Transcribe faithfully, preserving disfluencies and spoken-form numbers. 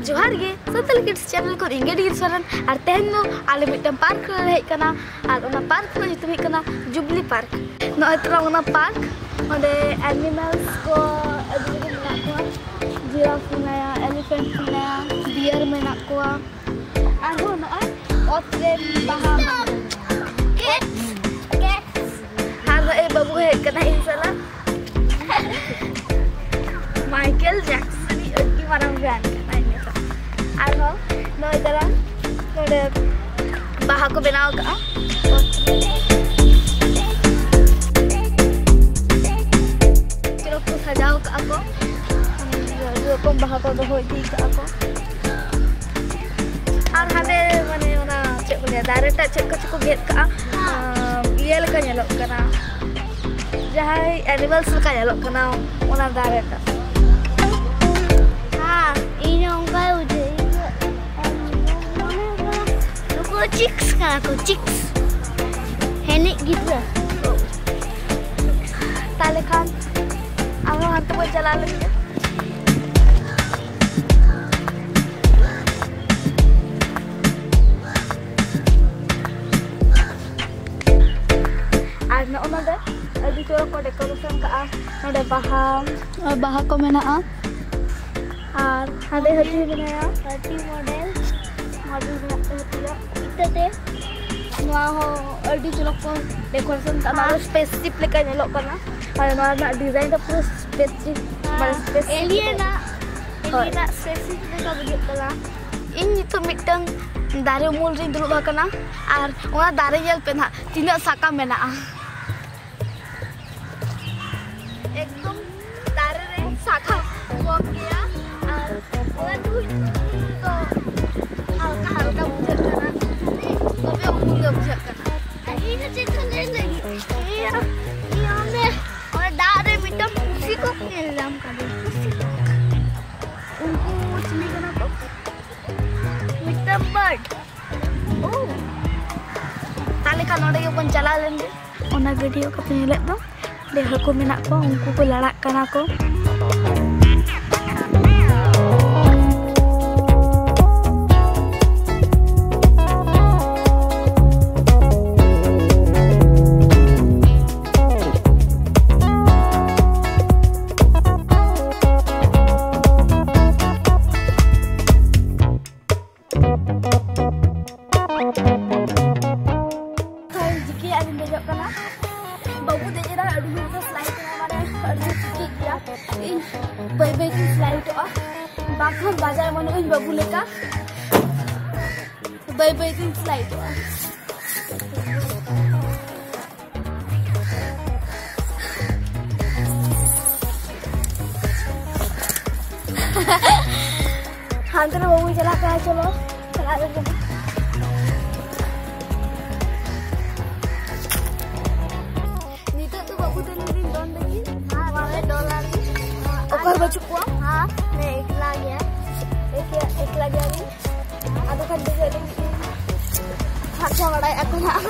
ᱡᱚᱦᱟᱨ ᱜᱮ, Santali kids channel ᱠᱷᱚᱱ ᱤᱧ ᱜᱮ ᱰᱤ ᱜᱤᱨᱤᱥ ᱥᱚᱨᱮᱱ᱾ ᱟᱨ ᱛᱮᱦᱮᱧ ᱫᱚ ᱟᱞᱮ ᱢᱤᱫᱴᱟᱝ ᱯᱟᱨᱠ ᱨᱮᱞᱮ ᱦᱮᱡ ᱟᱠᱟᱱᱟ, ᱟᱨ ᱚᱱᱟ ᱯᱟᱨᱠ ᱨᱮᱱᱟᱜ ᱧᱩᱛᱩᱢ ᱦᱩᱭᱩᱜ ᱠᱟᱱᱟ ᱡᱩᱵᱽᱞᱤ ᱯᱟᱨᱠ᱾ ᱱᱚᱜᱼᱚᱭ ᱛᱚᱨᱟ ᱚᱱᱟ ᱯᱟᱨᱠ, ᱚᱸᱰᱮ ᱮᱱᱤᱢᱟᱞᱥ ᱠᱚ ᱟᱹᱰᱤ ᱨᱚᱠᱚᱢ ᱢᱮᱱᱟᱜ ᱠᱚᱣᱟ᱾ ᱡᱤᱨᱟᱯ ᱢᱮᱱᱟᱭᱟ, ᱮᱞᱤᱯᱷᱮᱱᱴ ᱢᱮᱱᱟᱭᱟ, ᱰᱤᱭᱟᱨ ᱢᱮᱱᱟᱜ ᱠᱚᱣᱟ, ᱟᱨᱦᱚᱸ ᱱᱚᱜᱼᱚᱭ ᱚᱛ ᱨᱮ ᱵᱟᱦᱟ ᱢᱮᱱᱟᱜᱼᱟ᱾ ᱟᱨ ᱱᱚᱜᱼᱚᱭ ᱵᱟᱹᱵᱩ ᱦᱮᱡ ᱠᱟᱱᱟ ᱤᱧ ᱥᱟᱞᱟᱜ᱾ ᱢᱟᱭᱠᱮᱞ ᱡᱮᱠᱥᱚᱱ ᱤᱡ ᱟᱹᱰᱤ ᱢᱟᱨᱟᱝ ᱯᱷᱮᱱ ᱠᱟᱱᱟᱭ ᱱᱤᱛᱚᱜ᱾ ᱟᱨᱦᱚᱸ ᱱᱚᱜᱼᱚᱭ ᱫᱟᱞᱟᱱ ᱱᱚᱰᱮ ᱵᱟᱦᱟ ᱠᱚ ᱵᱮᱱᱟᱣ ᱠᱟᱜᱼᱟ᱾ ᱪᱚᱨᱚᱠ ᱠᱚ ᱥᱟᱡᱟᱣ ᱠᱟᱜᱼᱟ ᱠᱚ, ᱟᱹᱰᱤ ᱨᱚᱠᱚᱢ ᱵᱟᱦᱟ ᱠᱚ ᱫᱚᱦᱚ ᱤᱫᱤ ᱠᱟᱜᱼᱟ ᱠᱚ᱾ ᱟᱨ ᱦᱟᱸᱰᱮ ᱢᱟᱱᱮ ᱚᱱᱟ ᱪᱮᱫ ᱠᱚ ᱞᱟᱹᱭᱟ, ᱫᱟᱨᱮ ᱴᱟᱜ ᱪᱮᱫ ᱠᱚᱪᱚ ᱠᱚ ᱜᱮᱫ ᱠᱟᱜᱼᱟ, ᱟᱸ, ᱤᱭᱟᱹ ᱞᱮᱠᱟ ᱧᱮᱞᱚᱜ ᱠᱟᱱᱟ, ᱡᱟᱦᱟᱸᱭ ᱮᱱᱤᱢᱟᱞᱥ ᱞᱮᱠᱟ ᱧᱮᱞᱚᱜ ᱠᱟᱱᱟ ᱚᱱᱟ ᱫᱟᱨᱮ ᱴᱟᱜ᱾ ᱦᱮᱸ, ᱤᱧ ᱦᱚᱸ ᱚᱱᱠᱟᱭ ᱵᱩᱡᱷᱟᱹᱣ᱾ ᱤᱧ ᱫᱚ, ᱮᱢ, ᱢᱚᱱᱮ ᱦᱩᱭᱩᱜ ᱠᱟᱱᱟ ᱱᱩᱠᱩ ᱫᱚ ᱪᱤᱠᱥ ᱠᱟᱱᱟ ᱠᱚ, ᱪᱤᱠᱥ᱾ ᱮᱱᱮᱡ ᱜᱤᱫᱽᱨᱟᱹ᱾ ᱛᱟᱦᱞᱮ ᱠᱷᱟᱱ ᱟᱨᱦᱚᱸ ᱦᱟᱱᱛᱮ ᱵᱚᱱ ᱪᱟᱞᱟᱣ ᱞᱮᱱ ᱜᱮ᱾ ᱟᱨ ᱱᱚᱜᱼᱚ ᱱᱚᱰᱮ ᱟᱹᱰᱤ ᱪᱚᱨᱚᱠ ᱠᱚ ᱰᱮᱠᱳᱨᱮᱥᱚᱱ ᱠᱟᱜᱼᱟ᱾ ᱱᱚᱰᱮ ᱵᱟᱦᱟ, ᱵᱟᱦᱟ ᱠᱚ ᱢᱮᱱᱟᱜᱼᱟ᱾ ᱟᱨ ᱦᱟᱸᱰᱮ ᱦᱟᱹᱛᱤ ᱢᱮᱱᱟᱭᱟ, ᱦᱟᱹᱛᱤ ᱢᱚᱰᱮᱞ, ᱢᱚᱰᱮᱞ ᱢᱮᱱᱟᱜ ᱛᱟᱭᱟ ᱦᱟᱹᱛᱤᱭᱟᱜ ᱤᱛᱟᱹ ᱛᱮ᱾ ᱱᱚᱣᱟ ᱦᱚᱸ ᱟᱹᱰᱤ ᱪᱚᱨᱚᱠ ᱠᱚ ᱰᱮᱠᱳᱨᱮᱥᱚᱱ ᱠᱟᱜᱼᱟ᱾ ᱱᱚᱣᱟ ᱫᱚ ᱦᱮᱸ᱾ ᱥᱯᱮᱥᱥᱤᱯ ᱞᱮᱠᱟ ᱧᱮᱞᱚᱜ ᱠᱟᱱᱟ᱾ ᱟᱨ ᱱᱚᱣᱟ ᱨᱮᱱᱟᱜ ᱰᱤᱡᱟᱭᱤᱱ ᱫᱚ ᱯᱩᱨᱟᱹ ᱥᱯᱮᱥᱥᱤᱯ, ᱢᱟᱱᱮ ᱦᱮᱸ, ᱥᱯᱮᱥᱥᱤᱯ ᱮᱞᱤᱭᱮᱱᱟᱜ, ᱦᱳᱭ᱾ ᱮᱞᱤᱭᱮᱱᱟᱜ ᱥᱯᱮᱥᱥᱤᱯ ᱞᱮᱠᱟ ᱵᱩᱡᱷᱟᱹᱜ ᱠᱟᱱᱟ᱾ ᱤᱧ ᱱᱤᱛᱚᱜ ᱢᱤᱫᱴᱟᱝ ᱫᱟᱨᱮ ᱩᱢᱩᱞ ᱨᱤᱧ ᱫᱩᱲᱩᱵ ᱟᱠᱟᱱᱟ ᱟᱨ ᱚᱱᱟ ᱫᱟᱨᱮ ᱧᱮᱞ ᱯᱮ ᱱᱟᱦᱟᱜ ᱛᱤᱱᱟᱹᱜ ᱥᱟᱠᱟᱢ ᱢᱮᱱᱟᱜᱼᱟ᱾ ᱮᱠᱫᱚᱢ ᱫᱟᱨᱮ ᱨᱮ ᱥᱟᱠᱟᱢ ᱠᱚᱢ ᱜᱮᱭᱟ ᱟᱨ ᱚᱱᱟ ᱛᱮᱦᱚᱸ ᱫᱚ ᱦᱟᱞᱠᱟ ᱦᱟᱞᱠᱟ ᱵᱩᱡᱷᱟᱹᱜ ᱠᱟᱱᱟ, ᱛᱚᱵᱮ ᱩᱢᱩᱞ ᱜᱮ ᱵᱩᱡᱷᱟᱹᱜ ᱠᱟᱱᱟ᱾ ᱤᱧ ᱪᱮᱫ ᱠᱚ ᱞᱟᱹᱭ ᱞᱟᱹᱜᱤᱫ? ᱤᱭᱟᱹ, ᱤᱭᱟᱹ, ᱚᱸᱰᱮ, ᱚᱸᱰᱮ ᱫᱟᱜ ᱨᱮ ᱢᱤᱫᱴᱟᱝ ᱯᱩᱥᱤ ᱠᱚ ᱧᱮᱞ ᱧᱟᱢ ᱠᱟᱫᱮᱭᱟ, ᱯᱩᱥᱤ ᱠᱚ᱾ ᱩᱱᱠᱩ ᱪᱤᱞᱤ ᱠᱟᱱᱟ ᱠᱚ? ᱢᱤᱫᱴᱟᱝ ᱵᱟᱨᱰ᱾ ᱳ᱾ ᱛᱟᱦᱞᱮ ᱠᱷᱟᱱ ᱱᱚᱰᱮ ᱜᱮᱵᱚᱱ ᱪᱟᱞᱟᱣ ᱞᱮᱱ ᱜᱮ᱾ ᱚᱱᱟ ᱜᱟᱹᱰᱭᱟᱹ ᱠᱟᱛᱮ ᱧᱮᱞᱮᱫ ᱫᱚ, ᱚᱸᱰᱮ ᱦᱟᱹᱠᱩ ᱢᱮᱱᱟᱜ ᱠᱚᱣᱟ, ᱩᱱᱠᱩ ᱠᱚ ᱞᱟᱲᱟᱜ ᱠᱟᱱᱟ ᱠᱚ᱾ ᱵᱟᱠᱷᱟᱱ ᱵᱟᱡᱟᱨ ᱵᱟᱹᱱᱩᱜ ᱟᱹᱧ ᱵᱟᱹᱵᱩ ᱞᱮᱠᱟ᱾ ᱵᱟᱹᱭ ᱵᱟᱹᱭ ᱛᱤᱧ ᱥᱞᱟᱭᱤᱰᱚᱜᱼᱟ᱾ ᱦᱟᱱᱛᱮ ᱨᱮ ᱵᱟᱹᱵᱩᱭ ᱪᱟᱞᱟᱜ ᱠᱟᱱᱟ, ᱪᱚᱞᱚ ᱪᱟᱞᱟᱜ ᱞᱟᱹᱜᱤᱫ᱾ ᱱᱤᱛᱚᱜ ᱫᱚ ᱵᱟᱹᱵᱩ ᱛᱟᱹᱞᱤᱧ ᱞᱤᱧ ᱫᱚᱱ ᱞᱟᱹᱜᱤᱫ᱾ ᱦᱮᱸ, ᱱᱚᱰᱮ ᱫᱚᱱ ᱞᱟᱹᱜᱤᱫ᱾ ᱚᱠᱟ ᱨᱮ ᱵᱟᱹᱪᱩᱜ ᱠᱚᱣᱟ? ᱦᱮᱸ, ᱱᱮ ᱮᱠᱞᱟ ᱜᱮᱭᱟ᱾ ᱮᱠᱞᱟ, ᱮᱠᱞᱟ ᱜᱮᱭᱟᱞᱤᱧ᱾ ᱟᱫᱚ ᱠᱷᱟᱱ ᱫᱮᱡᱚᱜ ᱞᱟᱹᱜᱤᱫ ᱞᱤᱧ ᱯᱷᱟᱨᱪᱟ ᱵᱟᱲᱟᱭᱮᱫᱼᱟ ᱠᱚ ᱱᱟᱜ᱾